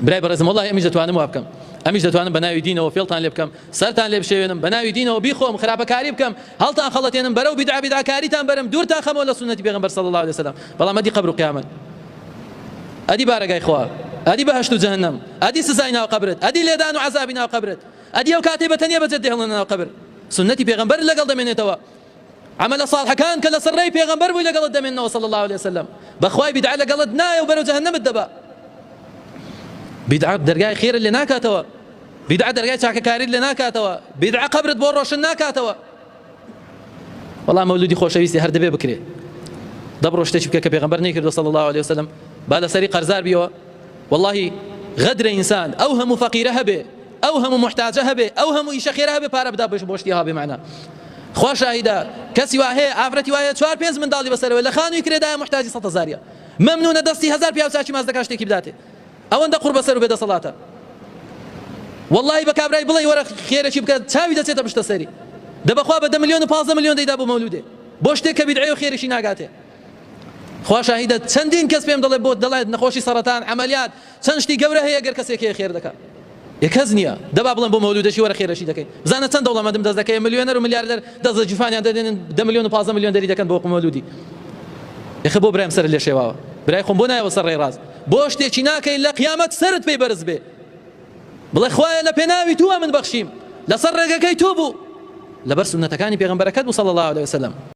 برای بەڕێزم وەڵاهی ئەمیش دەتوانم وا بکەم ئەمیش دەتوانم بە ناوی دینەوە فێڵتان لێ بکەم سەرتان لێ بشێوێنم بە ناوی دینەوە بیخۆم خراپەکاری بکەم هەڵتان خەڵەتێنم بەرەو بیدعە بیدعەکاریتان بەرم دوورتان خەمەوە لە سوننەتی پێغەمبەر صلی اللە علیه وسلم بەڵام ئەدی قەبر و قیامەت ئەدی بارەگای خوا ئەدی بەهەشت و جەهەنەم ئەدی سزای ناو قەبرت ئەدی لێدان و عەزابی ناو قەبرت ئەدی ئەو کاتەی بە تەنیا بەجێت دەهێڵنە ناو قەبر سوننەتی پێغەمبەر لەگەڵ دەمێنێتەوە عەمەلە ساڵحەکان کە لەسەر ڕێی پێغەمبەر بووی لەگەڵت دەمێننەوە صلی اللە علیە وسلم بەخوای بیدعە لەگەڵت نایە و بەرەو جەهەنەمت دەبا. بیدعە دەرگای خێرت لێ ناکاتەوە، بیدعە دەرگای چاکەکاریت لێ ناکاتەوە، بیدعە قەبرت بۆ ڕۆشن ناکاتەوە. وەڵا مەولودی خۆشەویستی هەر دەبێ بکرێ. دەبڕۆ شتێکی بکە کە پێغەمبەر نەیکردووە صلی اللە علیە وسلم با لەسەری قەرزار بیەوە. وەڵاهی غەدرە ئینسان ئەو هەموو فەقیرە هەبێ ئەو هەموو موحتاجە هەبێ ئەو هەموو ئیشە خێرە هەبێ پارە بدا بۆ شتی ها بێ مەعنا خوا شاهیدە کەسی وا هەیە ئافرەتی وا هەیە چوار پێنج منداڵی بەسەرەوە لە خانووی کرێدایە موحتاجی سەد هەزاریە مەمنونە دەستی هەزار پیاو چاکی ماچ دەکا شتێکی بداتێ ئەوەندە قوڕ بەسەر و بێدەسەڵاتە واللهی بە کابرای بڵێ وەرە خێرێکی بکە چاوی دەچێتە پشتە سەری دە بەخوا بە دە ملیۆن و 15 ملیۆن دەیدا بۆ مەولودێ بۆ شتێک کە بیدعەیە و خێرێکی ناگاتێ خوا شاهیدە چەندین کەس پێم دەڵێ بۆت دەڵێت نەخۆشی سەڕەتان عەمەلیات چەند شتی گەورە هەیە گەر کەسێک هەیە خێر دەکا ئێ کەس نییە دەبا بڵێن بۆ مەولودەشی وەرە خێرەشی دەکەین بزانە چەند دەوڵەمەندم دەست دەکەوێ ملیۆنەر و ملیاردەر دەست لە جیفانیان دەدێنن دە ملیۆن و 15 ملیۆن دەری دەکەن بۆ مەولودی ئێخە بۆ برایم سەرت لێ شێواوە برای خۆم بۆ نایەوە سەر ڕێی ڕاست بۆ شتێکی ناکەی لە قیامەت سەرت پێی بەرز بێ بڵێ خوایە لە پێناوی تووە من بەخشیم لەسەر ڕێگەکەی تۆ بوو لەبەر سوننەتەکانی پێغەمبەرەکەت بوو صلی الله علیه وسلم.